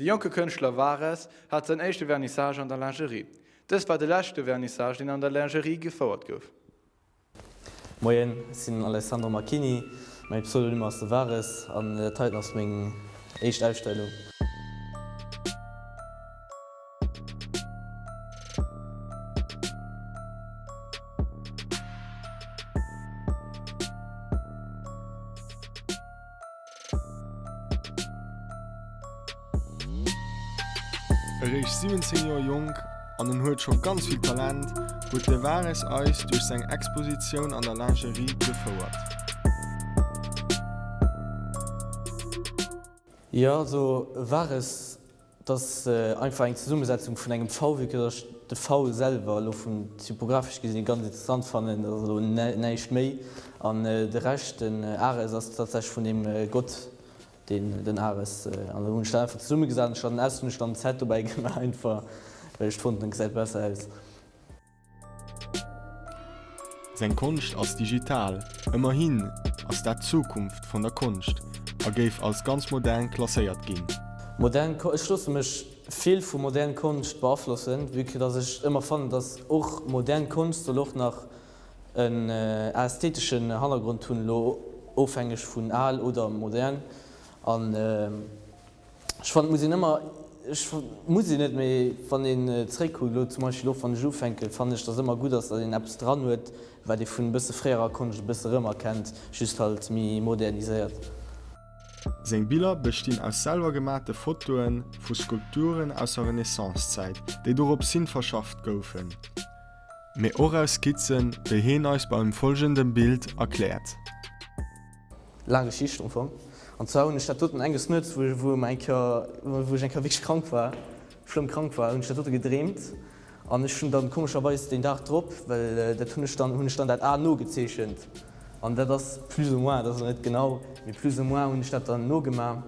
De jonke Kënschtler Vares hat säin éischte Vernissage an der Lingerie. Dëst war de leschte Vernissage, deen an der Lingerie gefouert gouf. Moien, ech sinn den Alessandro Marchini, mäi Pseudonym ass de Vares an dat heiten ass meng éischt Ausstellung. Eréischt 17 Joer jonk an en huet scho ganz vill Talent, huet de Vares eis duerch seng Expositioun an der Lingerie gefouert. Jo, also Vares Et ass einfach eng Zesummesetzung vun engem V, vue que dass ech de V selwer elo vun typographesch gesinn ganz interessant fannen, dat ass elo näischt méi. An de Rescht, den Ares, ass tatsächlech vun deem Gott, deen den Ares. An dann hunn ech dat einfach zesummegesat an statt en S hunn ech dann en Z dobäi gemaach, einfach well ech fonnt hunn, et gesäit besser aus. Seng Konscht ass digital, ëmmerhin ass dat d'Zukunft vun der Konscht a géif als ganz modern klasséiert ginn. Modern Ko Ech loosse mech vill vu modern Konscht beaflossen, vue que dass ech ëmmer fannen, dass och modern Konscht soll och nach en ästheteschen Hannergrond hunn, elo ofhängeg vun al oder modern. An Ech fannen et muss een ëmmer, ech muss een net, mee wann een zeréckkuckt, elo zum Beispill och wann ech ufänken, fannen ech, datt ëmmer gutt ass, datt een eppes dran huet, wat ee vun e bësse fréierer Konscht e bësse erëmerkennt, just halt méi moderniséiert. Seng Biller bestinn aus selwer gemaachte Fotoe vu Skulpturen aus der Renaissance-Zäit, déi dorops hin verschafft goufen, mee och aus Skizzen, déi heen eis beim folgende Bild erkläert. Laang Geschicht am Fong. An zwar hunn ech dat doten enges Nuets, wou wou eng Kéier, wou ech eng Kéier wierklech krank war, schlëmm krank war, hunn ech dat dote gedreemt. An ech hunn dann komescherweis deen Dag drop, well dat hunn ech dann, hunn ech dann dat A nogezeechent. An dat ass plus ou moins, dat ass elo net genau, mee plus ou moins hunn ech dat dann nogemaach.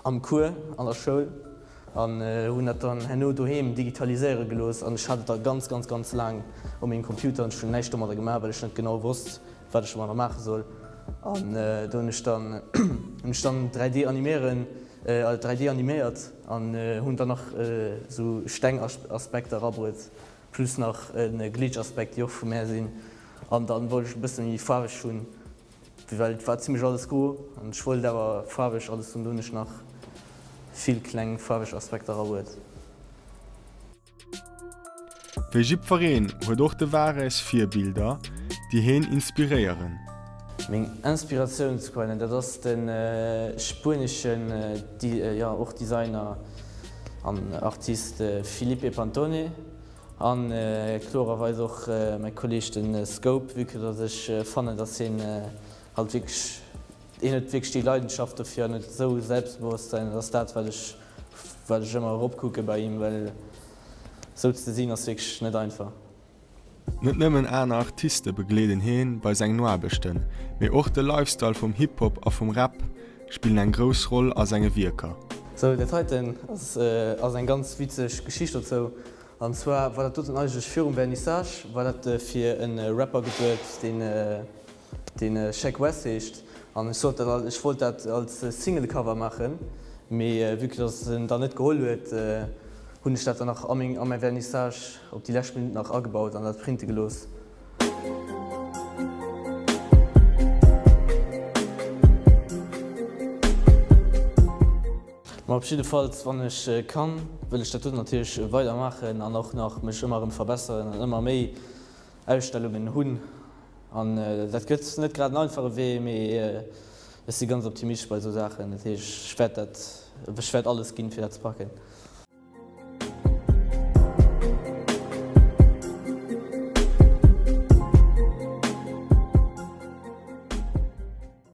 am Cours an der Schoul an hunn dat dann herno doheem digitaliséiere gelooss an ech hat et da ganz ganz ganz laang op mengem Computer an ech hunn näischt domadder gemaach, well ech net genau wosst wat ech domadder maache soll an do hunn ech dann hunn ech dann 3D animéieren 3D animéiert an hunn dann nach esou Stengaspekter erabruet plus nach e Glitch-Aspekt déi och vu mär sinn an dann wollt ech e bësse méi faarweg hunn. Well et war zimlech alles gro an ech wollt awer faarweg alles hunn, do hunn ech nach vill kleng faarweg Aspekter erahuet. Wéi jiddwereen huet och de Vares Virbilder, déi heen inspiréieren. Meng Inspiratiounsquellen, dat ass de spueneschen, jo och Designer an Artist Felipe Pantone An klorerweis och mäi Kolleg den Scope, vue que dass ech fannen dass hien halt wierklech, hien huet wierklech déi Leidenschaft dofir an huet esou e Selbstbewosstsein, dat ass dat wat ech wat ech ëmmer eropkucke bei him, well esou ze sinn ass wierklech net einfach. Net nëmmen aner Artiste begleeden hien bei sengen Aarbechten, mee och de Lifestyle vum Hip Hop a vum Rap spillen eng grouss Roll a senge Wierker. Sou, dat heiten ass ass eng ganz witzeg Geschicht dozou. An zwar war dat doten eigentlech virum Vernissage, war dat fir e Rapper geduet, deen deen Sheck Wes heescht. An ech sollt dat, ech wollt dat als Single-Cover maachen, mee vue que dass en dann net geholl huet, hunn ech dat dann nach a meng a mäi Vernissage op déi lescht Minutt nach agebaut an dat printe gelooss. Ma op jiddefalls, wann ech kann, wëll ech dat doten natierlech weider maachen an och nach mech ëmmer erëm verbesseren an ëmmer méi Ausstellungen hunn. An dat gëtt net grad en einfache Wee, mee ech si ganz optimistesch bei esou Saachen. Dat heescht, ech wäert dat, ech wäert alles ginn, fir dat ze packen.